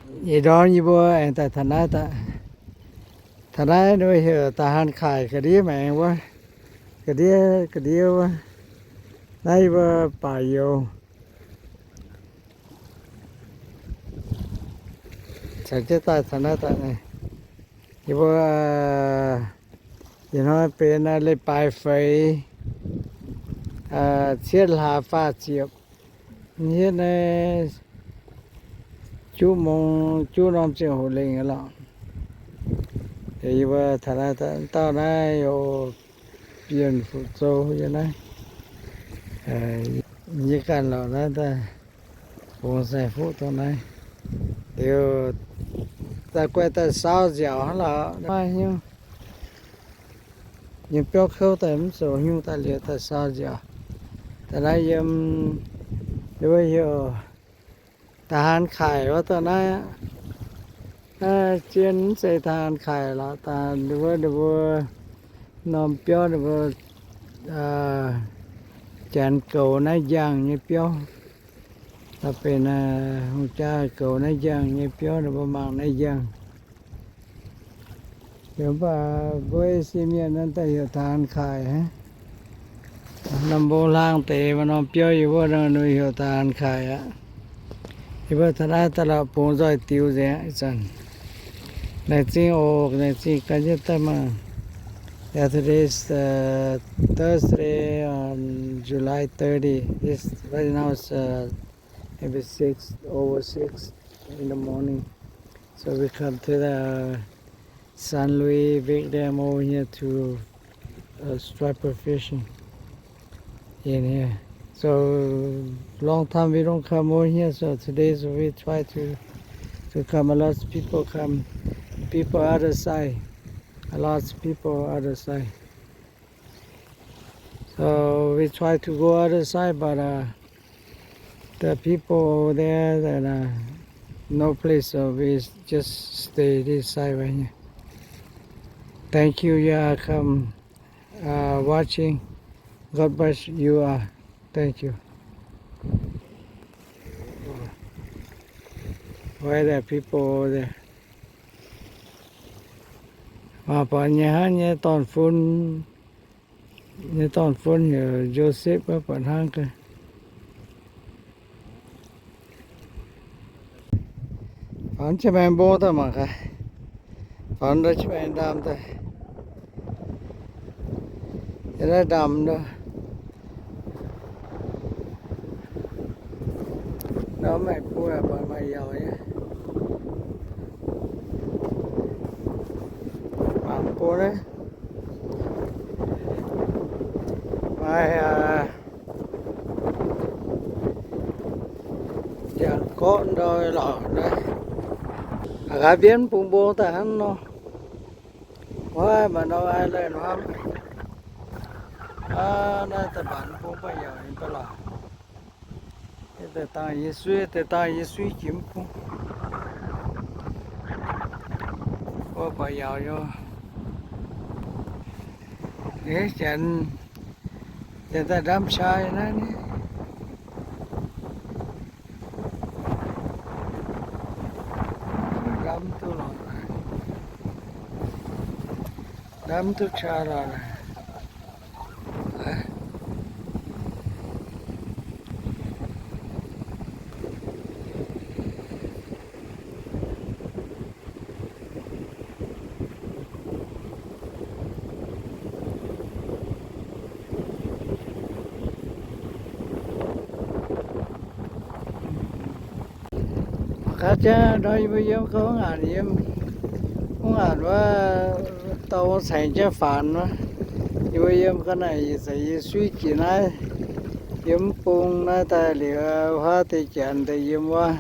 Ih ndorm yie mbuo aengx daaih taux naaiv daaih. Taux naaiv ninh mbuo heuc da'han kaaic ga'ndiev maengx wuov, ga'ndiev ga'ndiev wuov. Naaiv yie mbuo baac youz caux jienv daaih taux naaiv daaih. Yie mbuo ih hnoi benx leiz-baaix feix, cietv hlaax faah ziepc, hietv naaiv juqv mong juqv norm ziangh hoc lengh lorqc. Yie mbuo taux naaiv dauh naaiv youz Bienh Fuqv Zou yiem naaiv, yie ganh lorqc naaiv daaih bungx saeng-fuqv dongh naaiv. Liuz daaih guaih daaih saau nziaauc hnangv lorqc. Maiv hiuv. Yiem biauv kouv daaih mv zoux hnyungx daaih liuz daaih saau nziaauc. Daaih naaiv yiem, yie mbuo heuc da'han kaaic wuov dongh naaiv aqv. Zien mv zeiz da'han kaaic lorqc, daaih ninh mbuo, ninh mbuo norm biauv ninh mbuo janx goux naaiv njang nyei biauv. Daaih benx hungh jaa goux naaiv njang nyei biauv, ninh mbuo mangc naaiv njang. Mv baac mbuo Esie mienh naaiv daaih heuc da'han kaaic aqv. Norm mbong hlang deix maaih norm biauv yie mbuo nor, ninh heuc da'han kaaic aqv. Yie mbuo taux naaiv daaih lorqc bungx nzoih diux nzengc ih zanc. Laengz zingh oc, laengh zingh gan jienv daaih mangc. Yeah, today is, uh, Thursday on July thirty. It's right now it's, uh, maybe six, over six in the morning. So we come to the San Luis Big Dam over here to, uh, striper fishing in here. So long time we don't come over here. So today, so we try to, to come. A lot of people come. People other side. A lot of people other side. So we try to go other side, but, uh, the people over there, that, uh, no place, so we just stay this side right here. Thank you, you are come, uh, watching. God bless you all. Thank you. Why the people over there? Mangc buatc nyei hnangv nyei dorn-fun, nyei dorn-fun heuc Joseph wuov buatc hnangv gaax. Faaux jienv maengx mbong daaih mangc gaax. Faaux ndau jienv maengx ndaam daaih. Yie naaiv ndaam ndau. Nor maaih buo, maaih yaauc nyei. Mangc buo naaiv. Maaih, aa, jangx gorqv ndau lorqc naaiv. Aa, gaax mbienv bung mbong daaih hnangv nor. Wuov maaih norm island hnangv. Aa, naaiv daaih mbatc bung maiv yaauc nyei ba'laqc. Deix dangh yie suiv, deix dangh yie suiv jiex mv bung. Mbuo baac yaauc nyei. Eix janx, janx daaih ndamv qaqv naaiv ni. Ndamv duqv lorqc, ndamv duqv qaqv lorqc. Mangc gaax jangv nor, yie mbuo yiem gauh ngaanc, yiem hungh ngaanc wuov, dauh ong caengx jienv faanx wuov. Yie mbuo yiem ga'naaiv ih zanc yie suiv jiex naaiv, yiem mv bung naaiv daaih liuz, huaav deix janx daaih yiem wuov.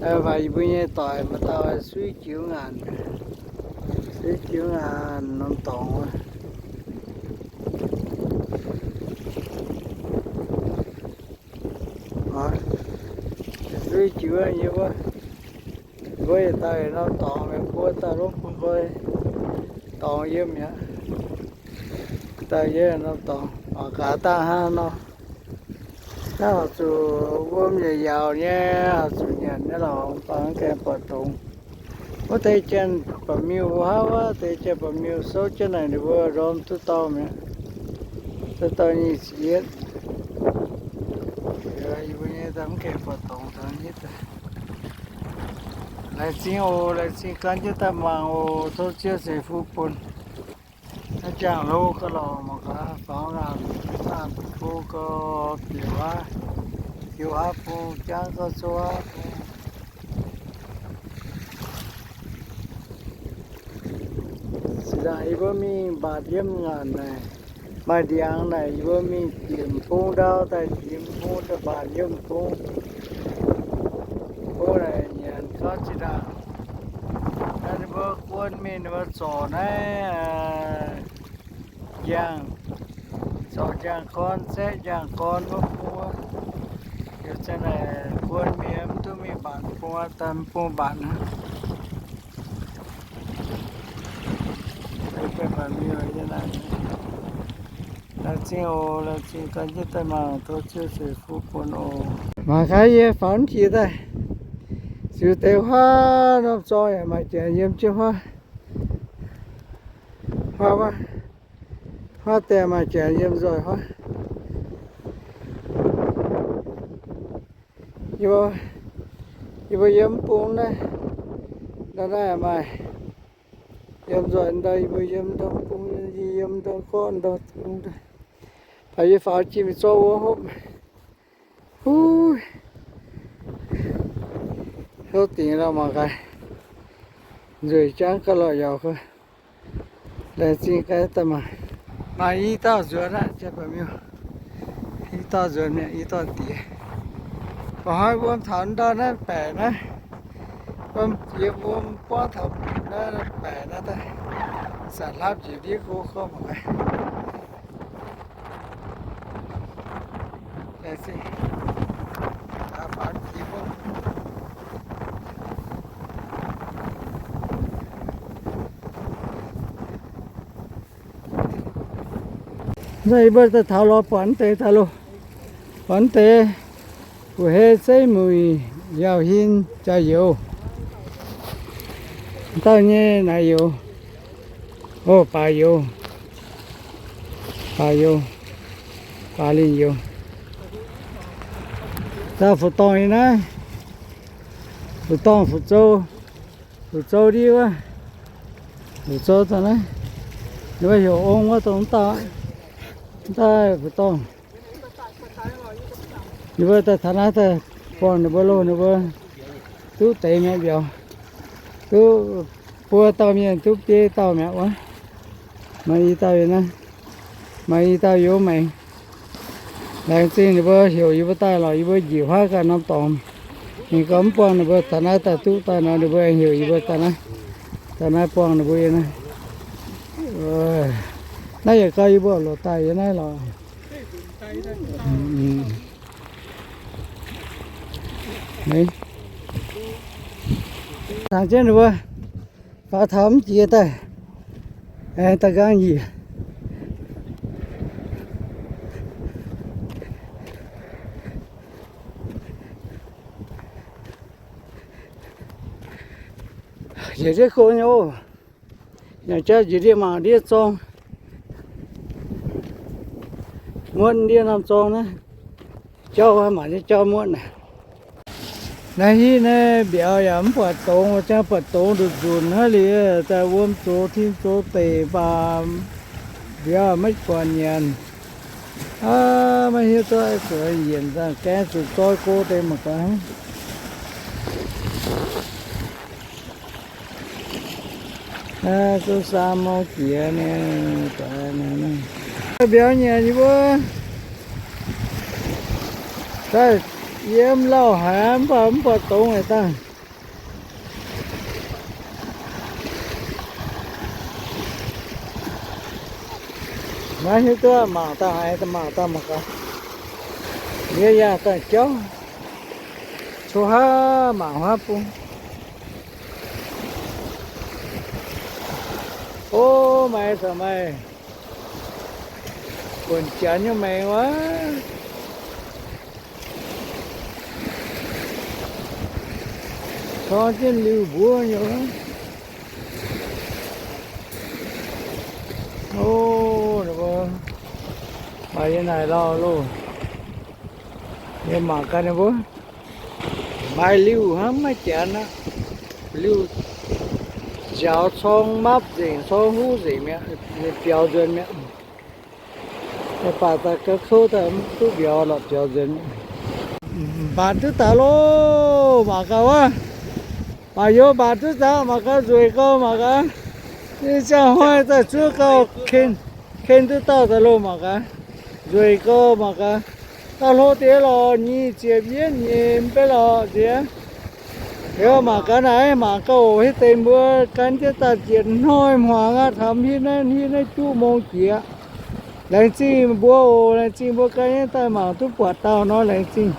Mv baac yie mbuo nyei doic maaih dauh suiv jiux ngaanc, suiv jiux ngaanc norm dorngx wuov. Suiv jiux nyei wuov. Mbuo yietc dauh norm dorngx, mbuo dauh longv bun mbuo dorngx yiem mi'aqv. Dauh yiem norm dorngx, mangc gaax dangh hnangv nor. Naaiv oix zuqc wuom yaac yaauc nyei, oix zuqc nyanc nyei lorqc, mv baac mv gaengh buatc dongz. Wuov deix janx-baeqc miuh wuov, wuov deix janx-baeqc miuh souv jienv naaic ninh mbuo ndorm duqv dauh mi'aqv, duqv dauh nyic ziepc yietv. Yie mbuo nyei daaih mv gaengh buatc dongz daaih. Laengz zingh oc, laengz zingh gan jienv daaih mangc oc. Tov Ziouv ceix fuqv bun. Naaiv jangx hlo gauh lorqc mangc gaax, faaux ngaanc, faaux ngaanc bun gauh bieqc aqv, bieqc aqv bun jangv gauh zoqv aqv bun. Zinh ndaangc yie mbuo mingh mbatc yiem ngaanc naaic, maaih ndiangx naaic, yie mbuo mingh diemc bung ndau daaih, diemc bung daaih mbatc yiem bung. Bung naaic nyanc gauh zinh ndaangc. Naaiv ninh mbuo guon mingh ninh mbuo zorc naaiv, njang, zorc njang gorn, zaeqv njang gorn wuov bung wuov. Liuz zanc naaic guon mingh mv duqv mingh mbatc bung aqv, daaih bung mbatc hnangv. Laengz zingh oc, laengz zingh gan jienv daaih mangc, tov Ziouv ceix fuqv bun oc. Mangc gaax yie faaux jiex daaih, ziux deix huaav norm zorng yaac maaih janx yiem jienv huaav. Huaav, huaav deix maaih janx yiem nzoih huaav. Yie mbuo yiem mv bung naaiv, ndau naaiv maaih, yiem nzoih ndau, yie mbuo yiem ndau mv bung, yie yiem ndau gorqv ndau bung daaih. Baac yie faaux jiex mingh zorqv wuov hopv. Huv, hopv dingc lorqc mangc gaax. Nzueic jangv gauh lorqc yaac. Laengz zingh gaax daaih mangc. Maaih i dauh nzuonx aqv, i dauh nzuonx mi'aqv, i dauh diex. Mba'hnoi wuom taux ndau naaiv baeqc naaiv, wuom, yiem wuom buangv taux naaiv baeqc naaiv daaih, zanc hlapv njiec ndiev go gorngv mangc gaax. Nzunc yie mbuo daaih taux lorz buatc deix daaih loh. Buatc deix, wuov hei zeiv muic, yaauc hin, jaax-youz, dauh nyei naaic youz, o, baaix youz, baaix youz, baaix lingh youz. Dauh fu'dorngh yiem naaiv, fu'dorngh fu'zou, fu'zou ndiev wuov, fu'zou daaih naaiv, ninh mbuo heuc ong wuov dongh dauh, dauh fu'dorngh. Ninh mbuo daaih taux naaiv daaih buangh ninh mbuo loh, ninh mbuo duqv deix mi'aqv mbiauz. Duqv buo dauh mienh duqv biei dauh mi'aqv wuov. Maaih i dauh yiem naaiv, maaih i dauh yiem maengx. Laengz zingh ninh mbuo heuc yie mbuo daaih lorqc, yie mbuo njiec huaav ganh norm dorngx. Ninh gorngv mv buangh ninh mbuo taux naaiv daaih duqv daaih nor, ninh mbuo aengx heuc yie mbuo daaih naaiv, daaih naaiv buangh ninh mbuo yiem naaiv. Naaiv yaac gauh yie mbuo loc daaih yiem naaiv lorqc. Nangc jienv ninh mbuo faaux taux mv jiex daaih, aengx daaih nqaang njiec. Njiec ndiev go nyei oc. Nyanc jauv njiec ndiev mangc ndiev zorng. Muotv ndiev norm zorng naaiv. Jauv mangc nyei jauv muotv naaic. Naaiv hitv naaiv mbiauz yaac mv buatc dongz, ziangh buatc dongz nduqc nzunc hnangv liuz, daaih wuom zoux tin zoux deic mv baac mbiauz maiv guatc nyanc. Aav, maiv hiuv duqv zuqc yienc nzangc gaeng zuqc zoi go deix mangc gaax. Aav, zuqc saam mong jiex nyei, mbiauz nyanc yie mbuo daaih yiem lauh haic mv baac mv buatc dongz haic dangh. Maiv hiuv duqv mangc daaih haaix, mangc daaih mangc gaax. Yie yaac daaih jauv, co haav mangc huaav bung. O, maaih za'gengh maaih buonc janx nyei maengx wuov. Corng jienv liuh mbuov nyei. O, maaih yie naaic lauh loh. Yie mangc gaax ninh mbuo maaih liuh hnangv, maiv janx aqv. Liuh nziaaux corng mapv nzengc, corng huv nzengc mi'aqv, ninh biaux nzuonx mi'aqv. Baac daaih gauh kouv daaih mv duqv mbiauz lorqc, biaux nzuonx mi'aqv. Mbatc duqv daaih loh, mangc gaax wuov. Maaih youz mbatc duqv daaih, mangc gaax, nzueic gau mangc gaax. Ninh ziangh hnoi daaih zuov gauh ken duqv dauh daaih loh, mangc gaax. Nzueic gau mangc gaax. Daaih hlo deix lorqc, nyic ziepc yietv nyeic mv bei lorqc nziex. Liuz mangc gaax naaiv, mangc gaax oc, hitv deix mbuo gan jienv daaih njiec hnoi hmuangx aqv, taux hitv naaiv, hitv naaiv juqv mong jiex. Laengz zingh mbuo oc, laengz zingh mbuo gan jienv daaih mangc duqv buatc dauh nor, laengz zingh.